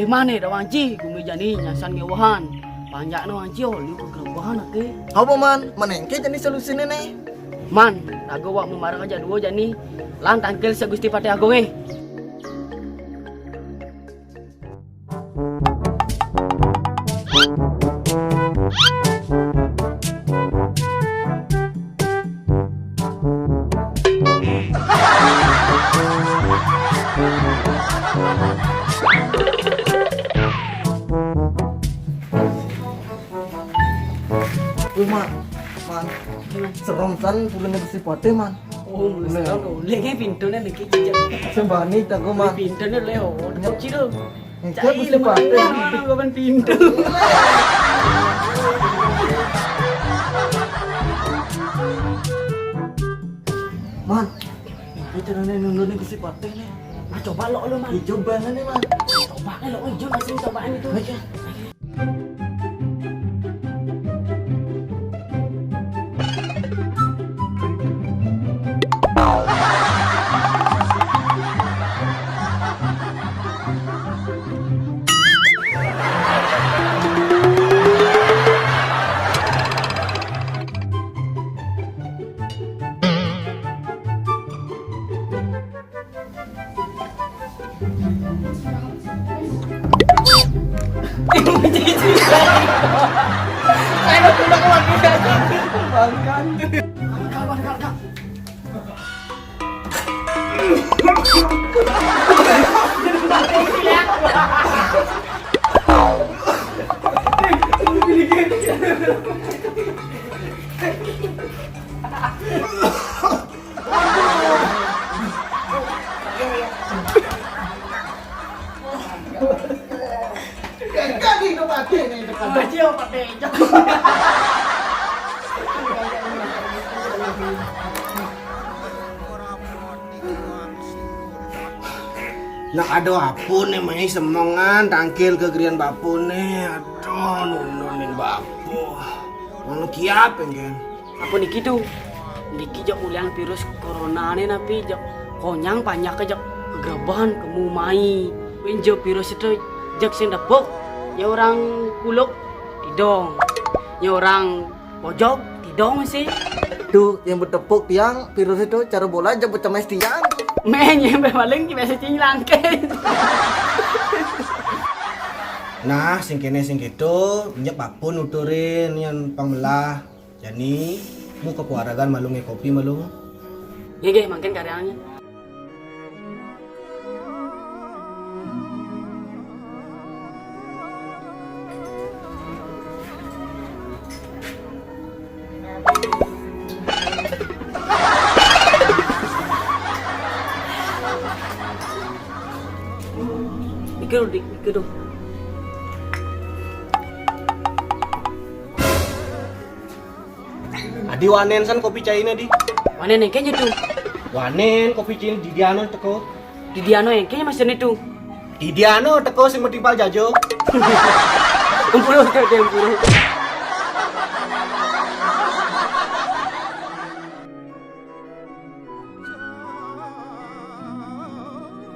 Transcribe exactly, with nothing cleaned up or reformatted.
Di mana dah wangci, gumi jani nyasan ngewahan. Panjakna wangci oli ke gerobahan ake. Apa, Man? Man engke jani solusine ne? Man, raga wak memarang aja dua jani. Lan tangkil Sek Gusti Patih Agung eh. Wih, Man, Man, serem san pulangnya Gusti Patih, Man. Oh, boleh. Boleh kayak pintu nih, kayak jejak. Sembani tak gua, Man. Pintu nih, Leo. Nyep. Cil. Cai lemah, kapan pintu. Man, itu caranya nunduknya Gusti Patih nih. Ah, coba lo, lo, Man. Ya, coba nih, Man. Coba lo, oh, Jun, langsung cobaan itu. Ayo. Jadi no pate ne tekan. Aja pate. Nak ada apa nih, mai semengan tangkil kegerian bapune. Aduh, nundunin bapu. Mana kiap, kan? Apa niki tuh? Niki jak ulian virus corona nih, napi jak konyang banyak jak gerebahan kemu mai. Winjo virus itu jak sing depok, ya orang kuluk tidong, ya orang pojok tidong sih. Tuh, yang bertepuk tiang, virus itu cara bola aja bercemes tiang. Men, yang paling biasa cing langke. Nah, sing kene sing gitu, nyep apun uturin yang pangmelah. Jani, mu kepuaragan malu nge kopi malu. Nggih, nggih, mangkin karyanya. Mikir, Dik, mikir dong. Adi wanen san kopi caina, Di. Wanen engke nyetu. Wanen kopi caina di diano teko. Di diano engke mas nyetu. Di diano teko sing metimpal jajo. Empuru, empuru.